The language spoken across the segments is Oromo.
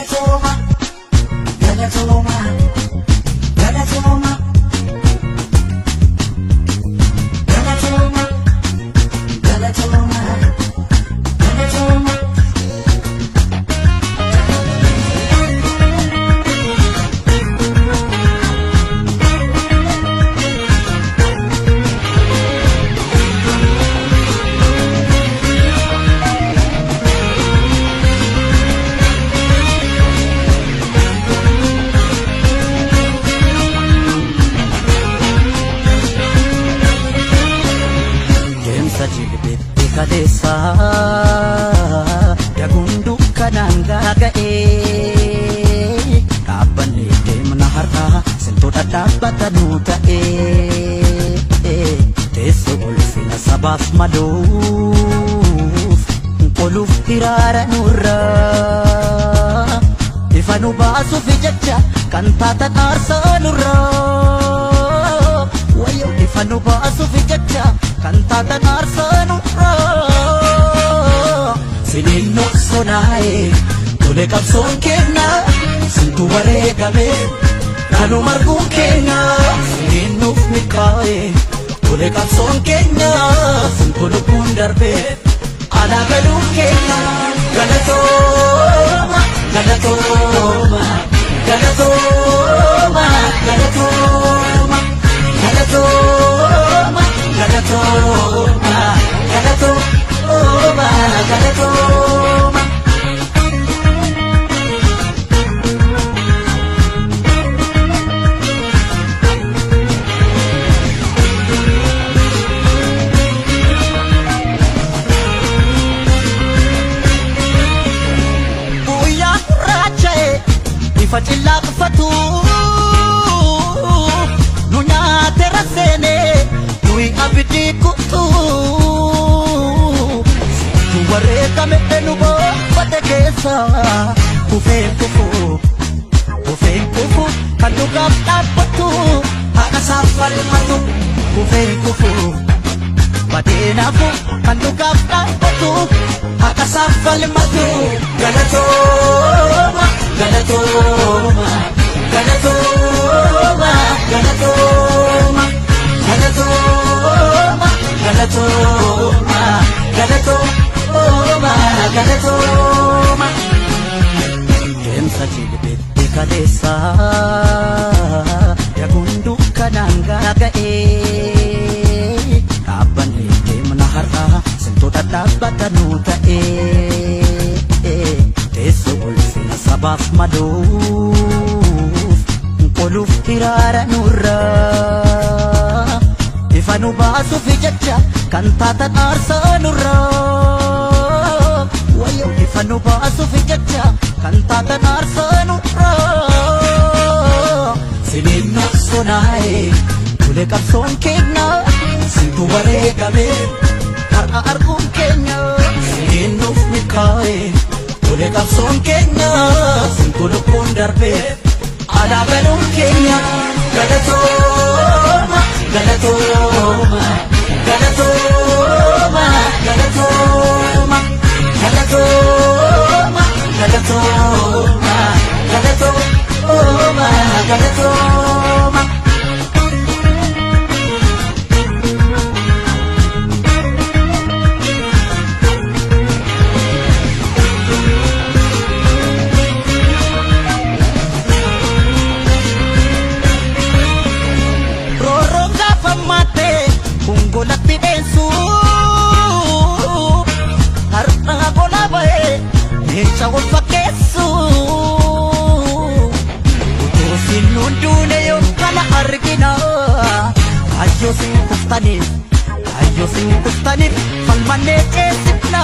Galatooma, galatooma, galatooma. Galatooma, galatooma, galatooma. Deemsa jilbeetti kaleessa daguun dukkanaan gaaga'ee dhaabbanni deemna har'a sintoota dhaabbatanuu ta'ee teessoo ulfina sabaaf maluuf qoluuf hiraara nurra ifa nu baasuuf jecha kan taatan aarsaa nurra wayyo ifa nu baasuuf jecha kan taatan aarsaa nurra siniin noqsonaa'e tole qabsoon kenna sintu wareegame kanu marguun kenna siniin nuuf milkaa'e tole qabsoon kenna sintu lubbuun darbe alaa galuun kenna galatooma galatooma galatooma galatooma galatooma galatooma galatooma galatooma. Guyyaa gurraacha'e ifa cillaaqfatu nu nyaate raseene nuyi abidii kutu nu wareegame nu boonfate keessa kufeen kufu kufeen kufu kan dhugaaf dhaabbatu haqa isaaf falmatu kufeen kufu badeenaafu kan dhugaaf dhaabbatu haqa isaaf falmatu galatooma galatooma galatooma galatooma galatooma galatooma galatooma galatooma. Deemsa jilbeetti kaleessa daguun dukkanaan gaaga'ee dhaabbanni deemna har'a sintoota dhaabbatanuu ta'ee teessoo ulfina sabaaf maluuf qoluuf hiraara nurra ifa nu baasuuf jecha kan taatan aarsaa nurra wayyo ifa nu baasuuf jecha kan taatan aarsaa nurra siniin noqsonaa'e tole qabsoon keenya sintu wareegame har'a arguun keenya siniin nuuf milkaa'e tole qabsoon keenya sintu lubbuun darbe alaa galuun keenya galatooma galatooma galatooma galatooma galatooma galatooma galatooma galatooma. Roorroon gaafa maattee gongolatti dheensu har'a gola ba'ee leenca wal fakkeessu utuu sinnuun duune yoo kana argina kaayyoo sin kuftaniif kaayyoo sin kuftaniif falmannee ceesifna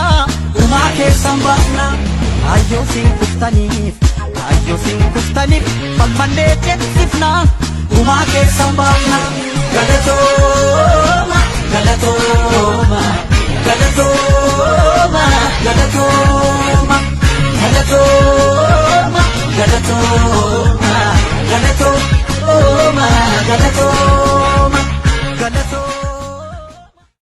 gumaa keessan baafna kaayyoo sin kuftaniif kaayyoo sin kuftaniif falmannee ceesifna gumaa keessan baafna galatooma galatooma